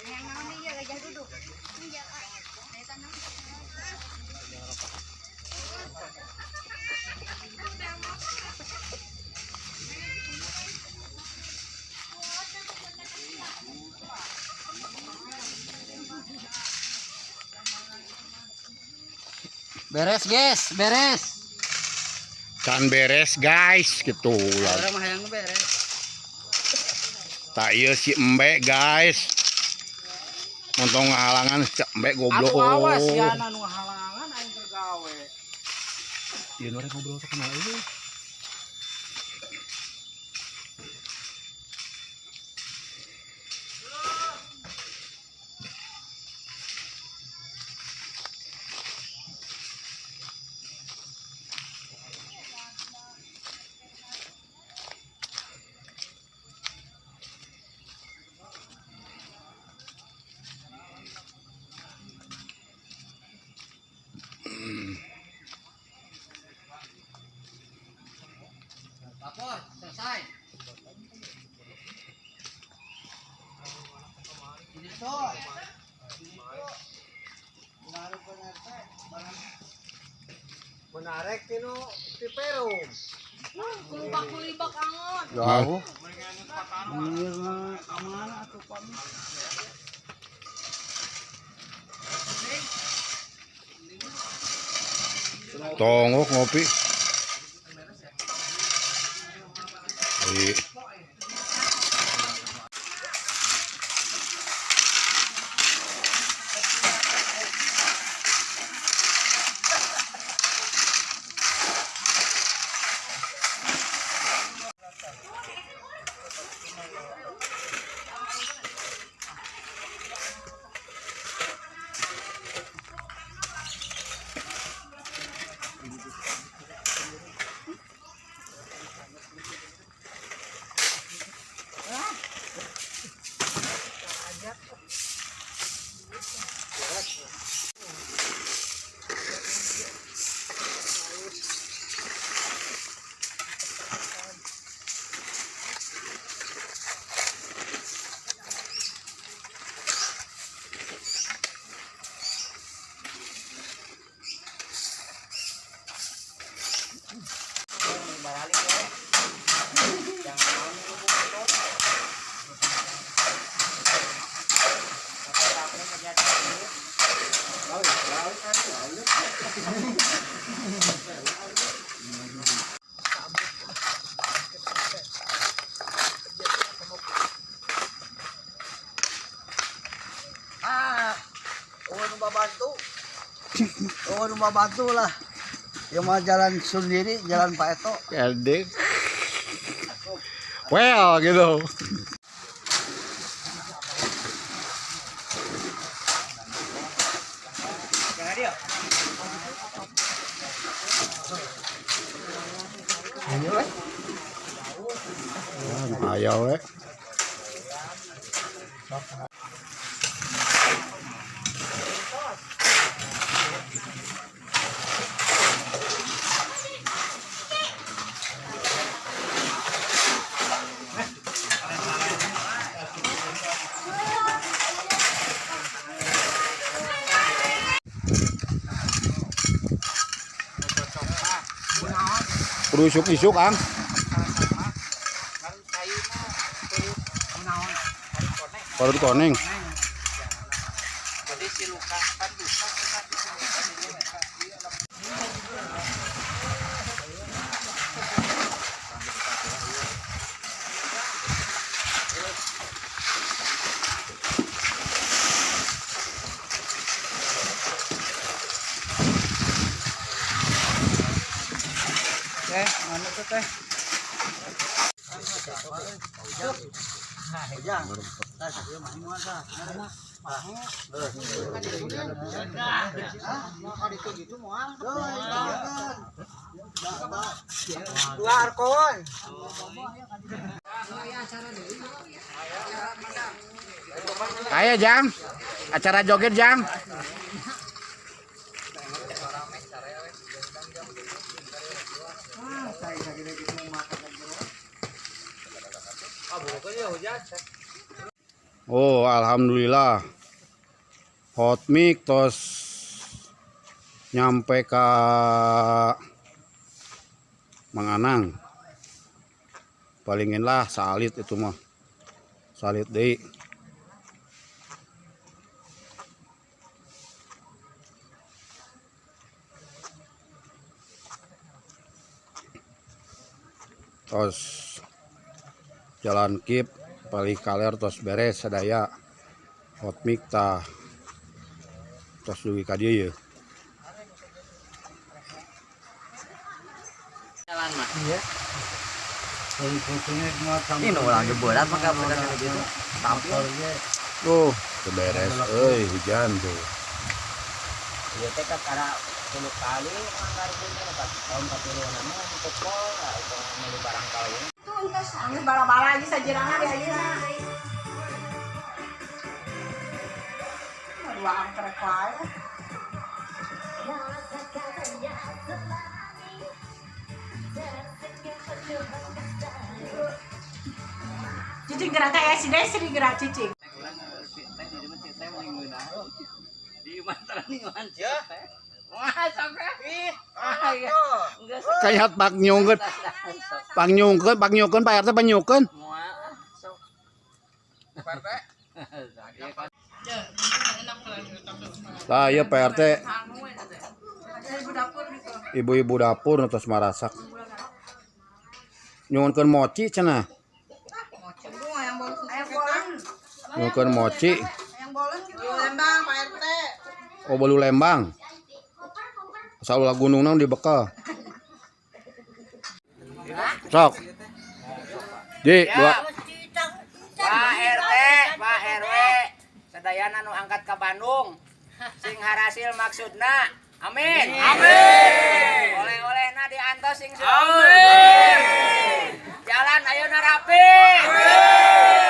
Yang naon ieu gajah duduk. Beres, guys, beres. Can beres, guys, gitu lah. Urang mah hayang beres. Tak ieu si embe, guys. Montong ngahalangan si embe goblok. Atuh awas ya nu halangan aing keur gawe. Ieu nu rek ngobrol teh kenal euy. Lapor, selesai. Ini tuh. Ini tuh. Menarik RT, barang Menarik tinu piperum. Kulibak-kulibak angon. Jauh. Mirna kemana atuh Pak? Tongok ngopi. Iya. Ah, oh nu babantu. Oh nu babantu lah. Yang mau jalan sendiri, jalan Pak Eto. LD. Well, gitu. Ayo we. Kudu isuk-isuk, Ang. Parut koneng. Jadi si luka kan luka kan Teh, mana tuh teh? Ujang. Tah, sakieu mah moal tah. Dua arkon. Ayo Jang, acara joget Jang. Oh, alhamdulillah. Hotmix tos nyampe ka Mang Anang. Palingin lah salit itu mah. Salit deui. Tos jalan kip paling kaler tos beres sadaya. Hotmix tah tos dugi ka dieu ye. Jalan mah. Iya. Ini nu lagi berat maka berat gitu. Tampil. Tuh, teu beres euy hujan tuh. Ieu teh kakara 10 kali anggarkeun teh tahun kapiluan mah untuk pol atau meuli barang kawin. Tuh entos anu bala-bala aja sajirangan di ayeuna. Dua angkrek wae. Cicing gerak teh si Desi gerak cicing. Teh di mah teh mau ngeunah. Di imah teh ya. Wah, sampai. Ih, ah, iya. Geus. Kayak pak nyungkeun, pak nyungkeun, pak nyungkeun, Pak RT panyungkeun. Moal ah, sok. Lah ieu Pak RT Ibu dapur gitu. Ibu-ibu dapur nu tos marasak. Nyungkeun mochi cenah. Ayam bolen. Nyungkeun mochi. Ayam bolen gitu. Lembang Pak RT. Oh, bolu Lembang. Asal ulah gunung naon dibekal. Sok. Ji, dua. Pak RT, Pak RW, sadayana nu angkat ke Bandung. Sing harasil maksudna. Amin. Amin. Oleh-olehna diantos sing. Amin. Jalan ayeuna rapi. Amin.